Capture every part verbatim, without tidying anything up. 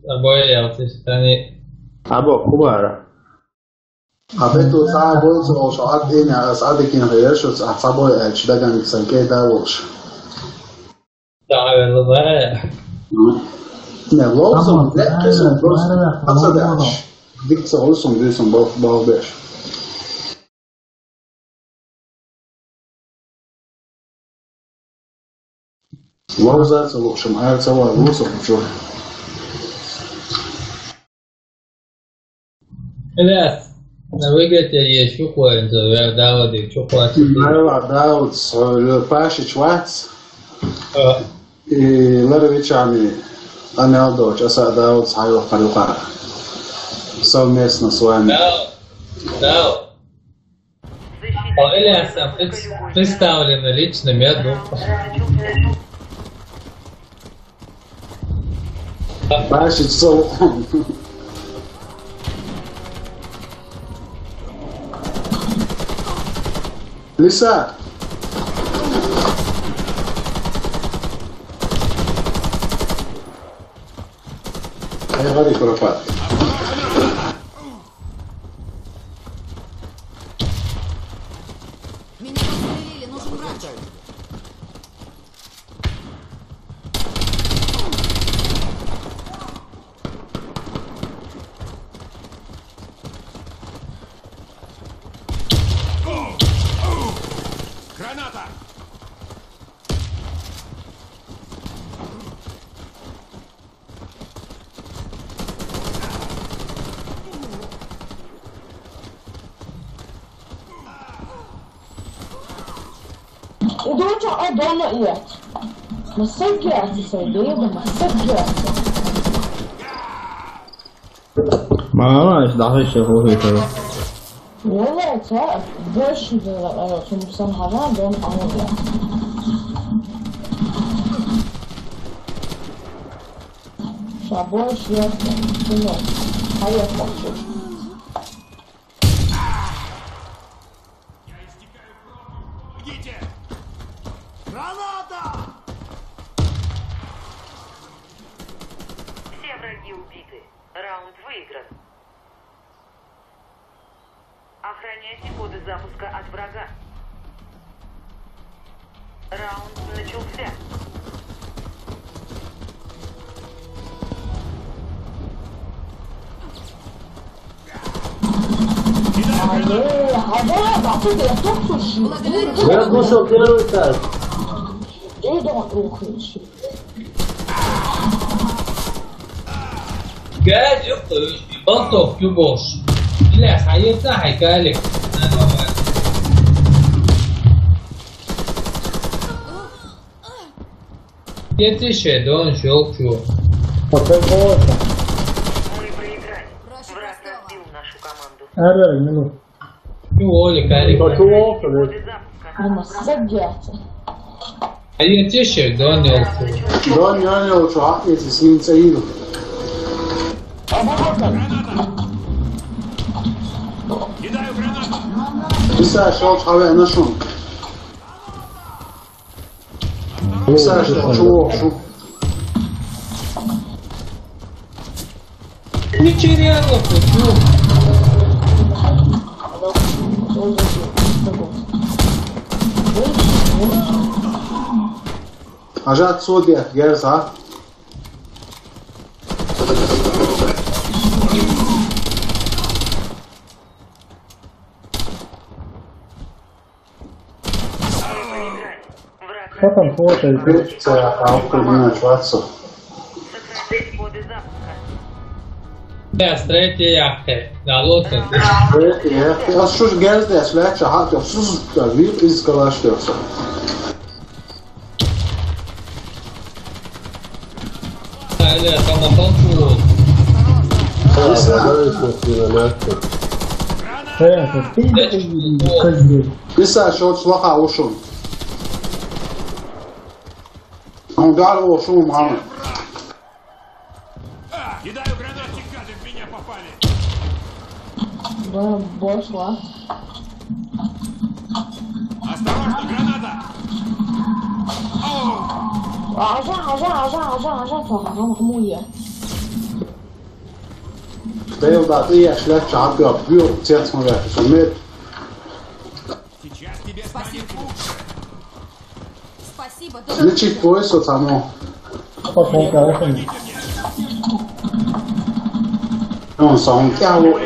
Абой ялтис тани. Або кубара. Абе ту ца бой цо шо аддина, ас аддикин хершо, ца бой ач даган сан ке давош. Давай, давай. Не, лоусон, Або, не, кесен, давай, просто, давай, ацадач. Давай. Дикца олусон, дюйсон, бал, бал беш. Лоуза ца лоушам, ар ца ва лоусон, чё? Эля, на выиграть я есть, чё хуй, я давай, давай, чё хуй, Марва, Дауд, Пашич, Вац. А. И Ларовичами, Аналдо, часа Дауд, Сайва, Харуха. Совместно с вами. Дауд, Дауд. Павелиаса пред-, представлено лично меду. Пашич, со. Лиса! Я говорю, пропад. Меня подстрелили, нужен врач. Граната! Удоча, а, дома я. Масагиати сай, дома масагиати. Мама, иш дахи шеху хитара. Валла, ца больше да, а, сум сам хава дом амуда. Ша больше я, ну, а я хочу. Я истекаю кровью! Помогите! Граната! Все враги убиты. Раунд выигран. Охраняйте коды запуска от врага. Раунд начался. Алло, а давай, а ты где? Кто слушает? Я слушал первый этаж. Ты дома рухаешь. Газ ёпта, балтов кюбош. Бля, хайырда хайкали. Ятише, дон, щёлчу. Пока вот. Мы проиграли. Враг разбил нашу команду. Ара, минут. Чего, Оля, Карик? Почему? Ама сагиати. А я тише, дон, ёлчу. Дон, дон, ёлчу, а, если с ним цаил. Кидаю гранату. Писа, шёлч, хаве, нашум. Саш, чего? Ничего реально, ну. Ажат судья, герза. Что там плохо? Коррекция, а, у меня чувствую. Да, строите яхты. Да, лучше. Строите яхты. А что ж, герзде, а сляча, а, то сус, да, вид из калаш, то всё. Али, там напал чего? Э, это ты, ты, ты, ты, ты. Писа, что слаха ушел. Он дал ушел, мама. Кидаю гранатчик, гады в меня попали. Бо-, бошла. Осторожно, граната! Оу! Ажа, ажа, ажа, ажа, ажа, то, ага, махмуя. Bēldā, tu iešlēp čāpjā, pjū, ciets man vērts, un mēr. Сейчас тебе станет лучше. Спасибо, доктор. Лечить пояс, вот само. Пошёл, короче. Он сам тягу.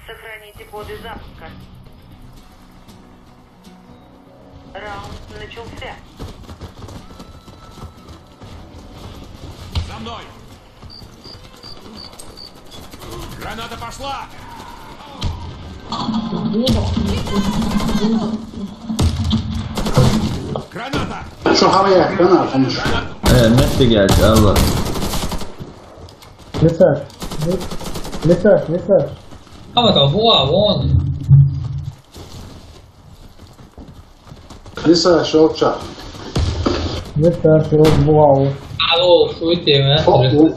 Сохраните коды запуска. Раунд начался. За мной! Граната пошла! Граната! Что, хавая, граната, конечно. Э, место, блядь, алло. Лисак, ли-, Лисак, Лисак. А вот, а, во, вон. Лиса, шёлча. Лиса, шёлча, во. Алло, шутим, а? О, о.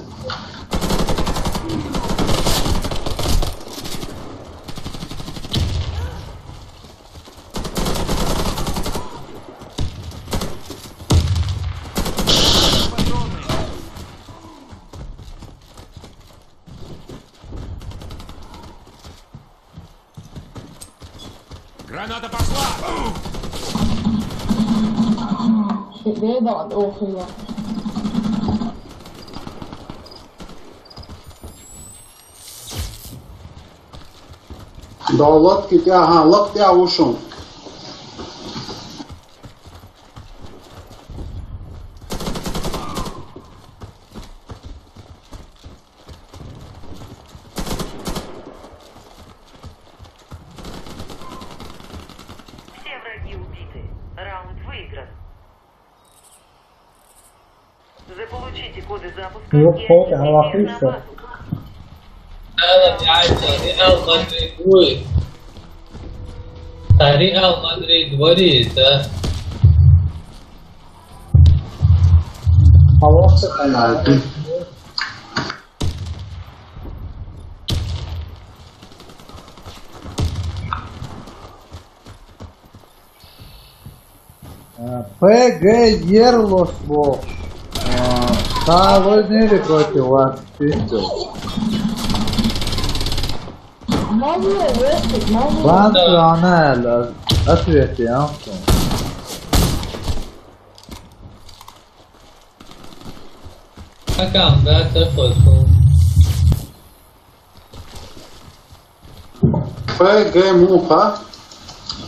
Граната пошла! Shit, they about to open up. Да, лодки, ага, лодки, а ушел. Все враги убиты. Раунд выигран. Заполучите коды запуска и отнесите их на базу. Ela, ai, tá Real Madrid, ui. Tá Real Madrid, what is that? Алло, канал. Ā, P G Yerlos bu. Ā, kā lai nevi proti вас, Питер? Могу, Вестик, могу. Ладно, она, ответь, Антон. Какам, да, такой был. P G Муха.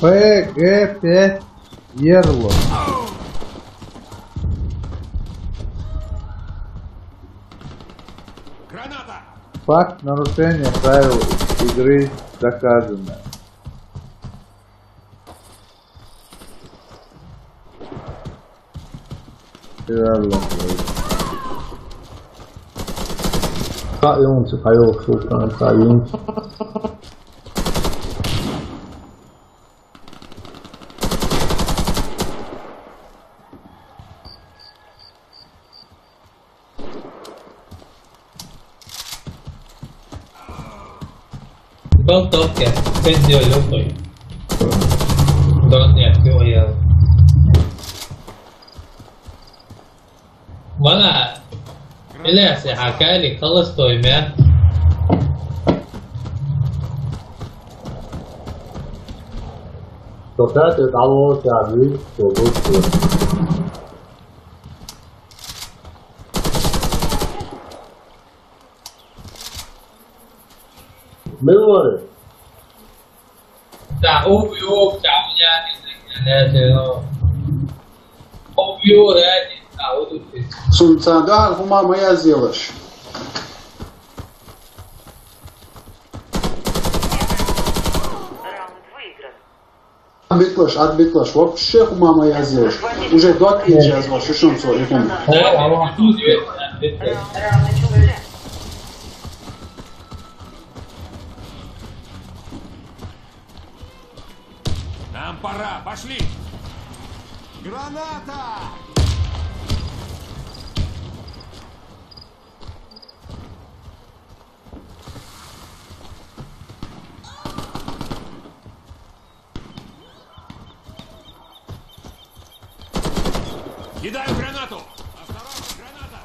P G пять Ерло. Граната! Факт нарушения правил игры доказано. Qa yunsi, qa yunsi, qa yunsi. Bal tokja, sen dio ljupai. Donja, joo, ja. Mana, iläsi hakali kalastojmia. Totta, det var vores, der er nyt, så godt. Møder det. Tää uvi uvi, tää on jäänyt, tää on. Uvi uvi, tää on. Sun tää on vähän humama ja zilöš. Отбитлаш, отбитлаш, вообще хумама я зилош. Уже до пинча я зилош, шо шо и хум. Нам пора, пошли! Граната! Кидаю гранату! Осторожно, граната!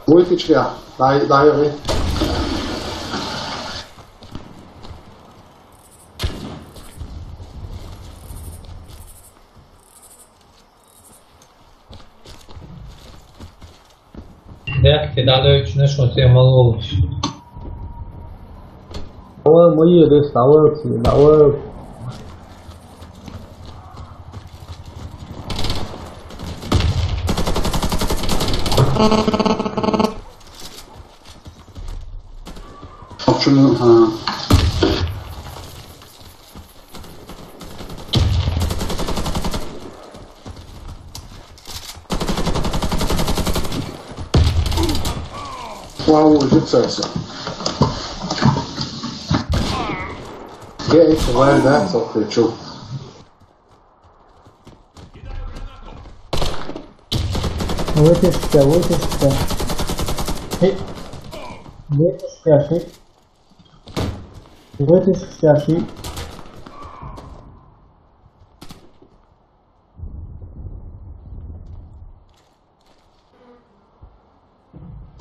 Вуйтичка, дай, дай, дай. Дехте далечне, што ти малуєш. Ой, мої десь на вулиці, на вулиці. Чому? А. Вау, жицеся. Я їх вайда, це хочу. Вытащите, вытащите. Хи. Вытащите, хи. Вытащите, хи.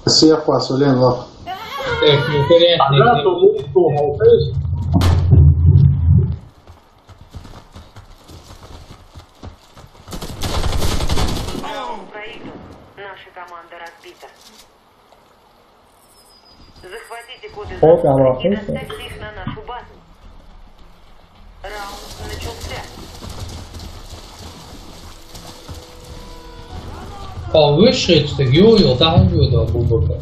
Сия фасолен ло. Так, интересно. Она то лук думал, знаешь? Проиграл. Наша команда разбита. Захватите коды Hold on, запуска и please. Доставьте их на нашу базу. Раунд начался. О, вышли, что Юрий, там Юрий, глубоко.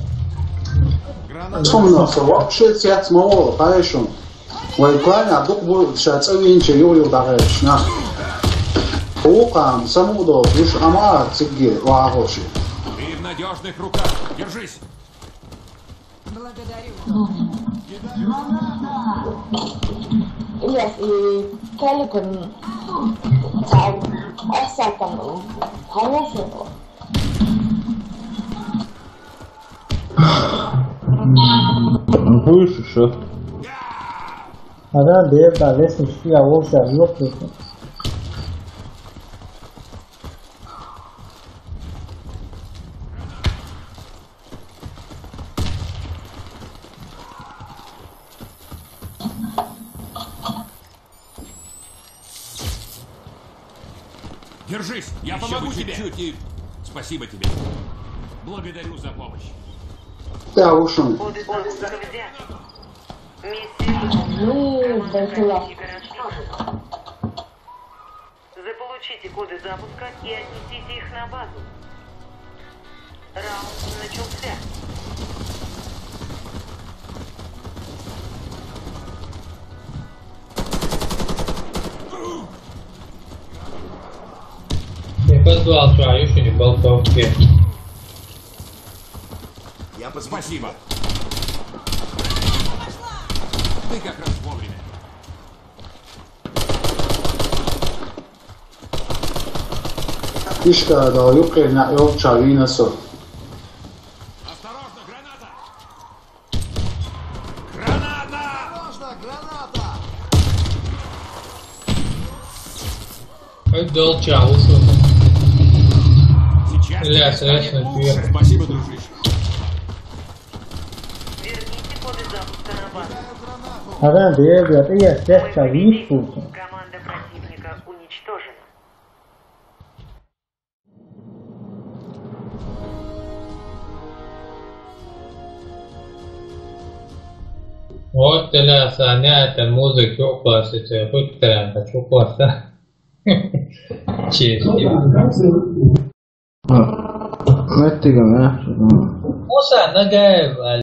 Граната. Вообще, сейчас мало, хорошо. Вай кланя, дук бу, сейчас цевинче, Юрий, ударишь, на. О, там, самудо, уж ама, цигги, вагоши. Ты в надёжных руках. Держись. Благодарю. Ильяс, и Каликин, там, Аса там, конечно. Выше, что? Она бедна, весь мешки, а он вся ёпта. Держись, я Ещё помогу бы тебе. Чуть-чуть и спасибо тебе. Благодарю за помощь. Да, ушел. Коды запуска взяты. Миссия выполнена. Ну, команда да, дела. Пройти городки. Заполучите коды запуска и отнесите их на базу. Раунд начался. Я позвал, что Аюши не был в топке. Я позвоню. Спасибо. Ты как раз вовремя. Ишкада юкъе на ёлча винасо. Осторожно, граната! Граната! Осторожно, граната! Отдал ча, ушел. Сейчас. Бля, тебе станет лучше. Спасибо, дружище. Верните коды запуска на базу. Ара, бля, бля, ты я всех. Мы победили. Команда противника уничтожена. Вот для санята музык чё класса, чё хоть тренда, чё класса. Честь. Меттига, а? Муса Нагаев,